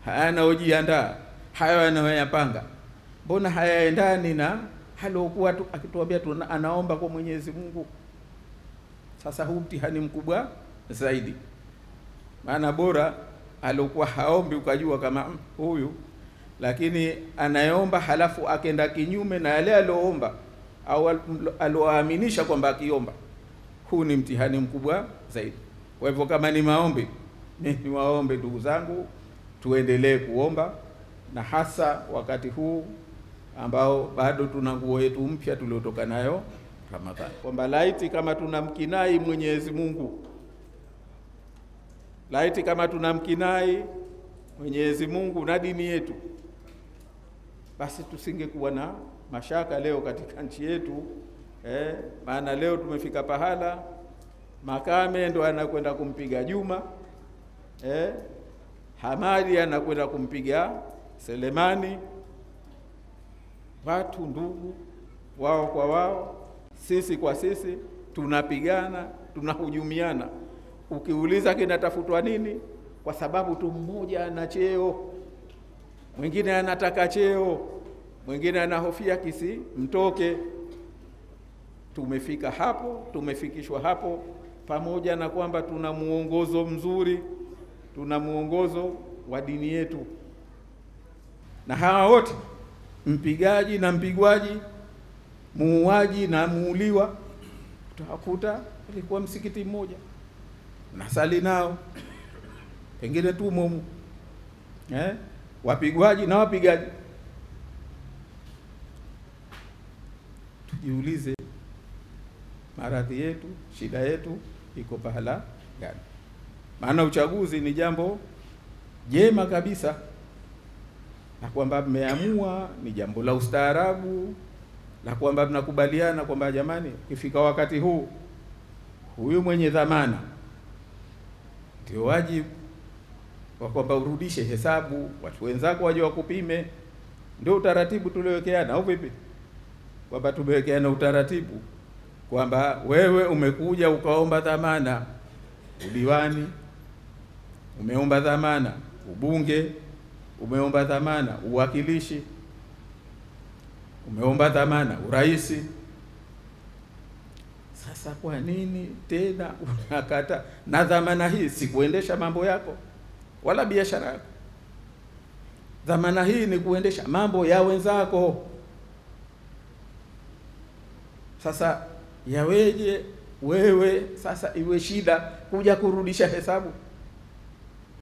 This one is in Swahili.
Haya anayojiandaa, hayo anayoyapanga, mbona hayaendani na alokuwa tu akituambia anaomba kwa Mwenyezi Mungu? Sasa huu mtihani mkubwa zaidi, maana bora alokuwa haombi ukajua kama huyu, lakini anayeomba halafu akenda kinyume na yale aloomba au aloaminisha kwamba akiomba, huu ni mtihani mkubwa zaidi. Kwa hivyo kama ni maombi, mimi niwaombe ndugu zangu tuendelee kuomba, na hasa wakati huu ambao bado tuna nguo yetu mpya tuliotoka nayo Ramadhani, kwamba laiti kama tunamkinai Mwenyezi Mungu, laiti kama tunamkinai Mwenyezi Mungu na dini yetu, basi tusingekuwa na mashaka leo katika nchi yetu. Maana leo tumefika pahala Makame ndo anakwenda kumpiga Juma, Hamadi anakwenda kumpiga Selemani. Watu ndugu wao kwa wao, sisi kwa sisi, tunapigana, tunahujumiana. Ukiuliza kinatafutwa nini, kwa sababu tu mmoja ana cheo, mwingine anataka cheo, mwingine anahofia kisimtoke. Tumefika hapo, tumefikishwa hapo, pamoja na kwamba tuna muongozo mzuri, tuna muongozo wa dini yetu. Na hawa wote, mpigaji na mpigwaji, muuaji na muuliwa, utakuta ilikuwa msikiti mmoja, nasali nao, pengine tu mumu, wapigwaji na wapigaji. Tujiulize, maradhi yetu, shida yetu iko pahala gani? Maana uchaguzi ni jambo jema kabisa, na kwamba mmeamua ni jambo la ustaarabu, la kwamba mnakubaliana kwamba jamani, ukifika wakati huu, huyu mwenye dhamana ndio wajibu wa kwamba urudishe hesabu, watu wenzako waje wakupime. Ndio utaratibu tuliowekeana, au vipi? Kwamba tumewekeana utaratibu kwamba wewe umekuja ukaomba dhamana udiwani, umeomba dhamana ubunge, umeomba dhamana uwakilishi, umeomba dhamana uraisi. Sasa kwa nini tena unakata? Na dhamana hii si kuendesha mambo yako wala biashara yako. Dhamana hii ni kuendesha mambo ya wenzako. Sasa yaweje wewe sasa iwe shida kuja kurudisha hesabu?